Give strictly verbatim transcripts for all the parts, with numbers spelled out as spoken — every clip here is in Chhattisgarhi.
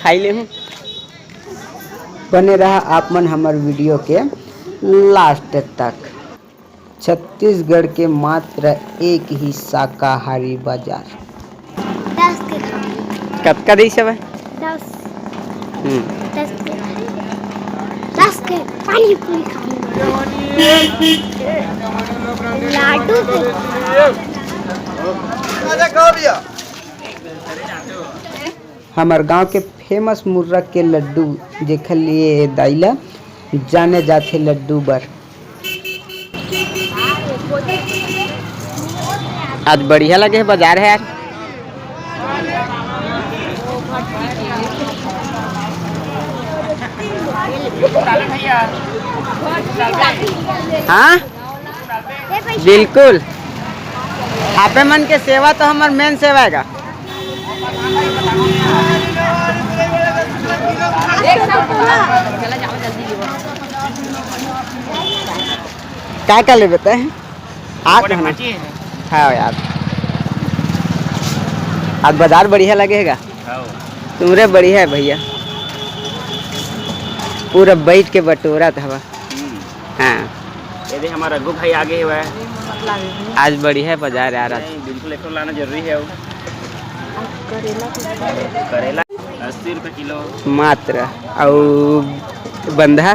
खाई ले हूँ। बने रहा आप मन हमर वीडियो के लास्ट तक। छत्तीसगढ़ के मात्र एक ही शाकाहारी बाजार। दस के खाऊंगी। कतका दई सब है? दस। हम्म। दस के। दस के पानी पूरी खाऊंगी। लाडू के। हमर गांव के फेमस मुर्रा के लड्डू, जेखर लिए ए दाई ला जाने जाथे लड्डू बर। आज बढ़िया लगे हे बाजार हे यार। हाँ, बिल्कुल। आपे मन के सेवा तो हमर मेन सेवा हे गा। का का लेबे तैं? आ बड़े कहाँ? भाजी है। हाँ यार, आज बाजार बढ़िया लगे हे गा। हाँ। तुमरे बढ़िया है भैया, पूरा बैठ के बटोरत हवा। हम्म। हाँ। ये दे, हमारा रघु भाई आगे हुआ है। आज बढ़िया है बाजार यार आज। नहीं, बिल्कुल, एक ठो लाना जरूरी है वो। करेला कितना है? करेला अस्सी रुपये किलो। मात्र। अउ बंधा?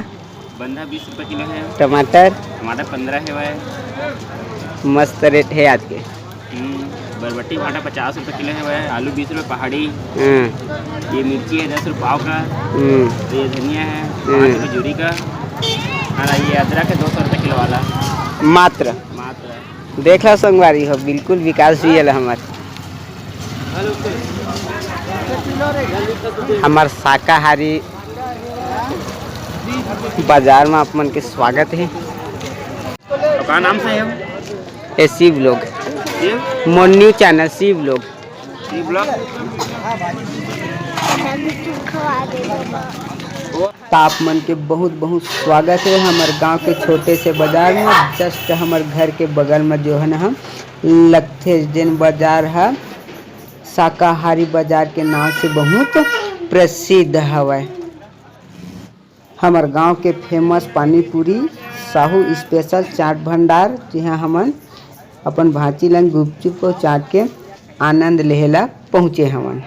बंधा बीस रुपये किलो है। टमाटर? टमाटर पन्द्रह है भाई। मस्त रेट है आज के। हम्म, बरबट्टी भाटा पचास रुपये किलो है भाई। आलू बीस रुपये पहाड़ी। हम्म। ये मिर्ची है दस रुपये पाव का। हम्म। तो ये धनिया है हम्म। पाँच रुपये जूरी का। और ये अदरक है दो सौ रुपये किलो वाला। मात्र। मात्र। देख लो संगवारी हो, बिल्कुल विकास भी है हमारे। हमार शाकाहारी बाजार में आप मन के स्वागत है। तो का नाम से है? ए शिव लोग। शिव? मोर न्यू चैनल शिव लोग। शिव लोग? त आप मन के बहुत बहुत स्वागत है हमर गांव के छोटे से बाजार में। जस्ट हमर घर के बगल में जो है ना, हम लगथे जेन बाजार है शाकाहारी बाजार के नाम से बहुत प्रसिद्ध हवय। हमर गांव के फेमस पानी पूरी साहू स्पेशल चाट भंडार, जिहां हमन अपन भांची लन गुपचुप अउ चाट के आनंद लेहे ला पहुंचे हवन।